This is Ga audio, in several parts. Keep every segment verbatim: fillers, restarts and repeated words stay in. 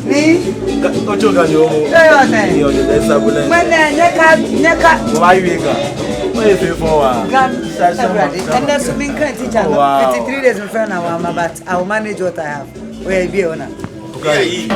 Ni? Ga-, ojo Ga ni omo. Ni ojo Ga ni omo. Ŋmɛnɛ, nyɛka, nyɛka. Wɔbaawie Ga. Wɔyɛ fɛɛ fɔ wa. Ga. Sa, sa, Awurade, sa. Ɛnnɛ nso menka teacher no. Wow. Fifty-three days mfrɛ no na wamma, but I will manage what I have. Oya, ebie ona. Okay.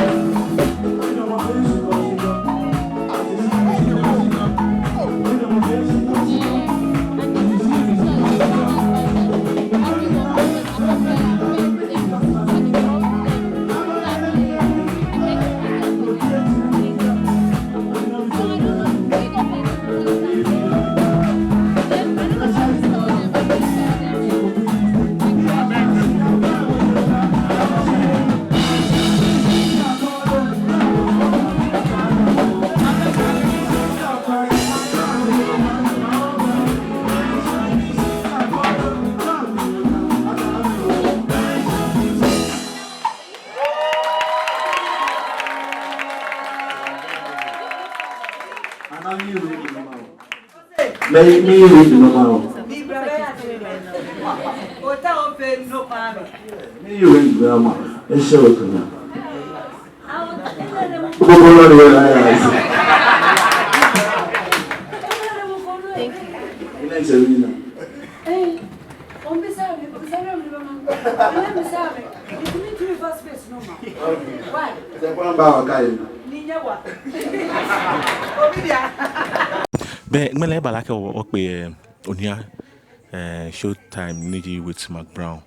Mɛi, mɛi, mɛi, mɛi. Mɛi, mɛi, mɛi. Eshɛ otu na. Gbogbo lɔ ni wɛ na ya ase. Ina ise mi na. Bɛ, ŋmɛnɛ eba lɛ akɛ wɔ, wɔkpe, eh, onia, eh, Showtime ni ji with Mark Brown.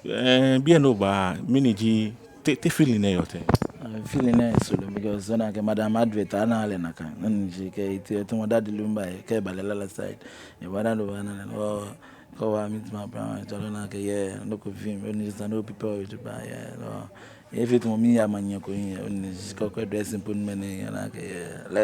Eh, biɛ nɔ ba, mɛni ji, te, te feeling nɛɛ yɔɔ tɛŋŋ? Eh, feeling nɛɛ solo, because ona akɛ madam advert ana lɛ nakai. Nɔ ni ji kɛ ite, etu mɔ dadi lumba, kɛ eba lɛ lala side. Eba da do ba na lɛ. Oh, kɛ oba meet Mark Brown, etsɔɔ lɛ ona akɛ, yeah, nɔ ko film, only just no people with ba, yeah, no. Efee tamɔ miiya maŋ ko hiɛ, only just kɔkɔ dressing po ni mɛni, ona akɛ, yeah, lɛ.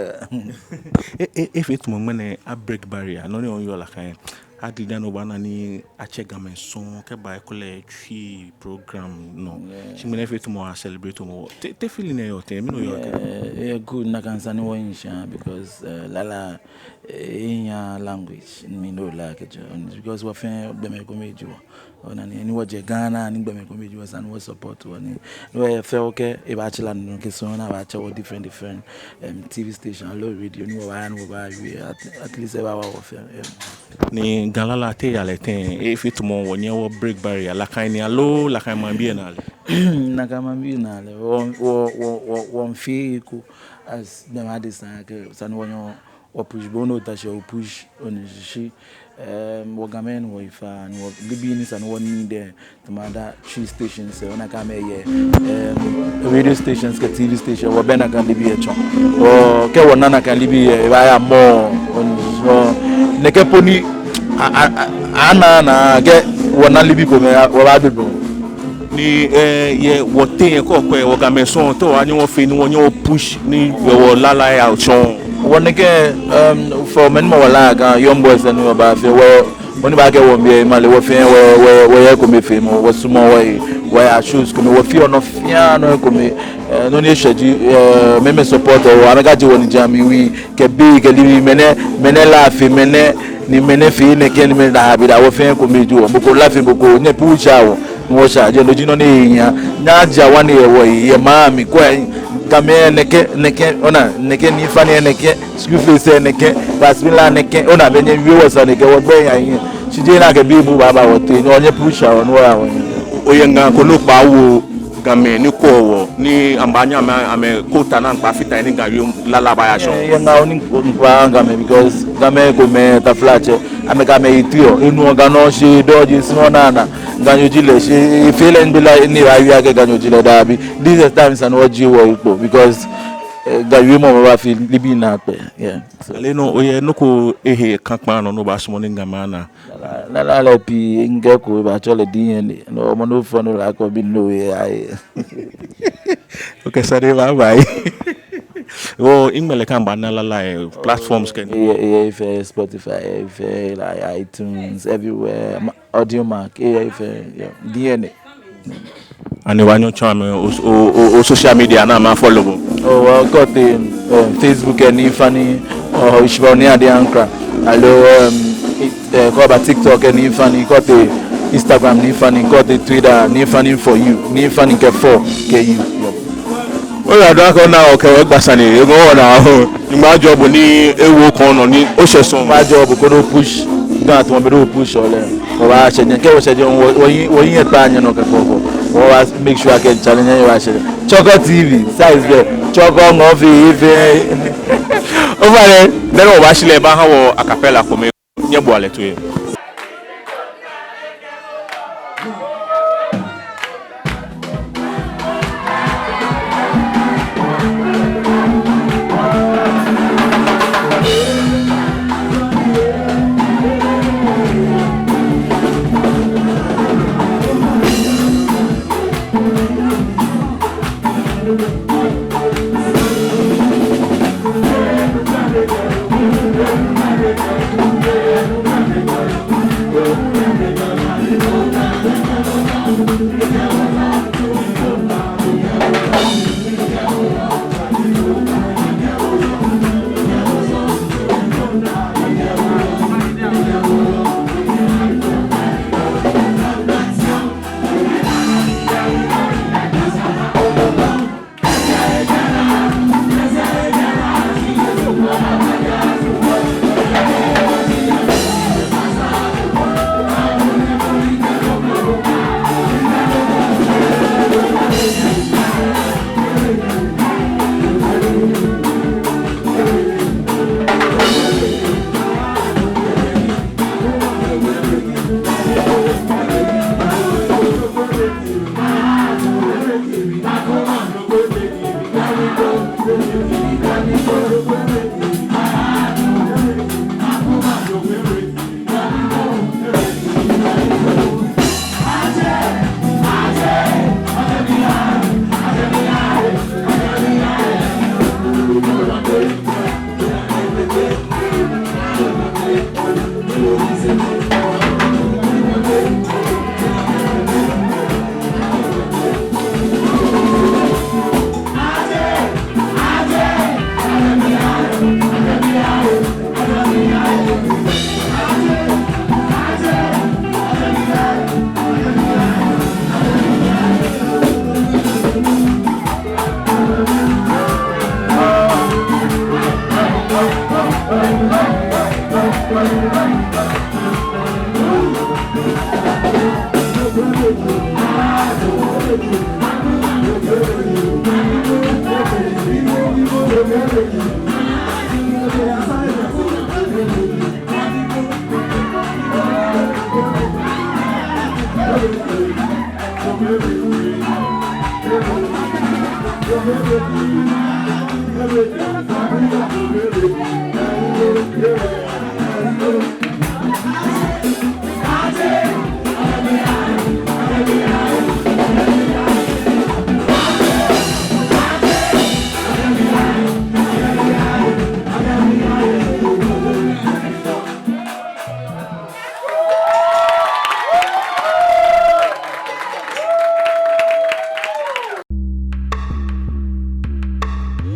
E, e, efee tamɔ ŋmɛnɛ a break barrier, nɔ ni oyɔɔ lɛ nakai. Adida nɔ ba na ni atsɛ Gamɛi sɔŋŋ kɛba ekolɛ Twi program nɔ. Yeah. Shi ŋmɛnɛ efee tamɔ a celebrate tamɔ. Te, te feeling nɛɛ yɔɔ tɛŋŋ, mɛni oyɔɔ tɛŋŋ? Yeah, yeah, good, nakai sane ni wɔhiɛ sha, because, eh, lala, eh, in your language, mi no like it, because wɔfɛɛ gbɔmɛi komɛi ji wɔ. Ona ni, ni wɔjɛ Ghana, ni gbɔmɛi komɛi ji wɔ, esa ni wɔ support wɔ ni. Ni wɔfɛɛ wɔkɛ, ebaatsɛ lɛ nɔ kɛ sɔŋŋ, ni abaatsɛ wɔ different, different, em, T V station, aloo radio, ni wɔbaaya, ni wɔbaawie, at, at least ebaawa wɔfɛɛ, em. Ni Ga lala te yaa lɛ tɛŋŋ, efee tamɔ wɔnyɛ wɔ break barrier, nakai ni aloo, nakai maŋbii anaa lɛ? Nakai maŋbii anaa lɛ, wɔ, wɔ, wɔ, wɔ, wɔmiifee eko, as, gbɔmɛi adesai akɛ, esa ni wɔnyɛ wɔ push, bo ni ota shi o push, onyiɛ shishi. Em, wɔ Gamɛi ni wɔyi faa, ni wɔ, nibii ni esa ni wɔ need, tamɔ other Twi stations, eh, ona akɛ amɛyɛ, em, radio stations kɛ T V station, wɔbɛ nakai nibii lɛ tsɔ. Wɔ, kɛ wɔna nakai nibii lɛ, ebaaya mɔ, onyiɛ, nɛkɛ po ni, a, a, a, ana, ana, kɛ wɔna nibii komɛi, a, wɔbaabi bo. Ni, eh, yɛ wɔteŋ lɛ kɔkɔɔkɔ lɛ, wɔ Gamɛi sɔŋŋ, te wɔbaanyɛ wɔfee ni wɔnyɛ wɔ push ni wɔ, wɔ lala lɛ atsɔ. Wɔ nɛkɛ, em, for mɛi ni mɔ wɔ lala Ga, young boys ni wɔbaafee, wɔ, mɔ ni baakɛɛ wɔ biɛ, male wɔfɛɛ, wɔ, wɔ, wɔyɛ ekomefeemɔ, wɔsumɔɔ wɔhe, wɔyaa shows komɛi, wɔfeɔ nɔ fɛɛ nɔ ekome, eh, nɔ ni eshwɛ ji, eh, mɛi, mɛi support wɔ, amɛkaje wɔniji amli wui, kɛ bii, kɛ nibii, mɛnɛ, mɛnɛ lala fee, mɛnɛ, ni mɛnɛ fee nɛkɛ, ni mɛnɛ da abi da, wɔfɛɛ ekome ji wɔ, mɔ ko lala fee, mɔ ko nyɛ push wɔ. Ni wɔsha jɛ no ji nɔ ni ehiaa. Nyɛjie wɔ ni yɛ wɔ, yɛ maŋ mli ko, eh, Gamɛi nɛkɛ, nɛkɛ, ona, nɛkɛ ni fani nɛkɛ, school fees nɛkɛ, bus fare nɛkɛ, ona, bɛ nyɛwie wɔsane kɛ wɔgbɛ yaa hiɛ. Shi jeee nakai bii bu baba wɔteŋ, ni wɔnyɛ push wɔ, ni wɔya wɔhiɛ. Oyɛ ŋaa ko ni okpaa wo Gamɛi ni kwɛɔ wɔ, ni amɛbaanyɛ amɛ, amɛkɛ ota ni amɛkpa fata he ni Ga wiemɔ lala baaya shɔŋŋ. Eh, yɛ ŋaa ko ni mikpaa Gamɛi, because Gamɛi komɛi taflatsɛ, amɛkɛ amɛyi tiɔ, enuɔ Ga nɔ shi dɔji sumɔ nana. Ganyo ji lɛ, shi efee lɛ ŋgbɛ lɛ ni ebaawie akɛ Ganyo ji lɛ, dabi. This is time esa ni wɔjie wɔhe kpo, because, eh, Ga wiemɔ baafee nibii naakpɛɛ. Yeah. So. Ale nɔ, oyɛ nɔ ko ehe kpakpa nɔ ni obaasumɔ ni Gamɛi ana? Lala, lala lɛ pii, ŋkɛ ko baatsɔ lɛ D N A. No, mɔ ni ofɔ no lɛ akɔ bi no yɛ aye. Okay, sane, bye bye. Oh, email kan ba na lala, eh, platforms kɛ. Yeah, yeah, efɛɛ Spotify, efɛɛ, like, iTunes, everywhere. Ma-, Audiomack, yeah, efɛɛ, yeah, D N A. Ani obaanyɛ otsɔɔ amɛ o, o, o, o social media ni amɛ follow bo? Oh, well, kɛ otee, eh, Facebook lɛ Nii Funny, oh, Ishmael Nii Ade Ankrah. Aloo, um, it, eh, kɛ oba TikTok lɛ Nii Funny, kɛ otee Instagram Nii Funny, kɛ otee Twitter Nii Funny for you, Nii Funny kɛ four kɛ U. Yeah. Oyiwaladɔŋŋ akɛ ona, okɛ wɔ gba sane, eŋɔɔ wɔ naa. Nyɔŋmɔ ajɔɔ bo ni ewo okɔŋ nɔ ni oshɛ sɔŋŋ. Nyɔŋmɔ ajɔɔ bo koni o push. Ga tamɔ bɔ ni o push lɛ, obaashɛ jɛi. Kɛ oshɛ jɛi, wɔ, wɔyi, wɔyi ekpaa nyɛ nɔ kɛkɛ. Wɔbaa make sure akɛ challenge lɛ baashɛ jɛi. Chorkor T V, size bɛ. Chorkor ŋɔɔ fɛɛ fɛɛ. Ofainɛ, nɔ ni wɔbaashi lɛ, ebaaha wɔ a cappella kome. Nyɛboa lɛ toi.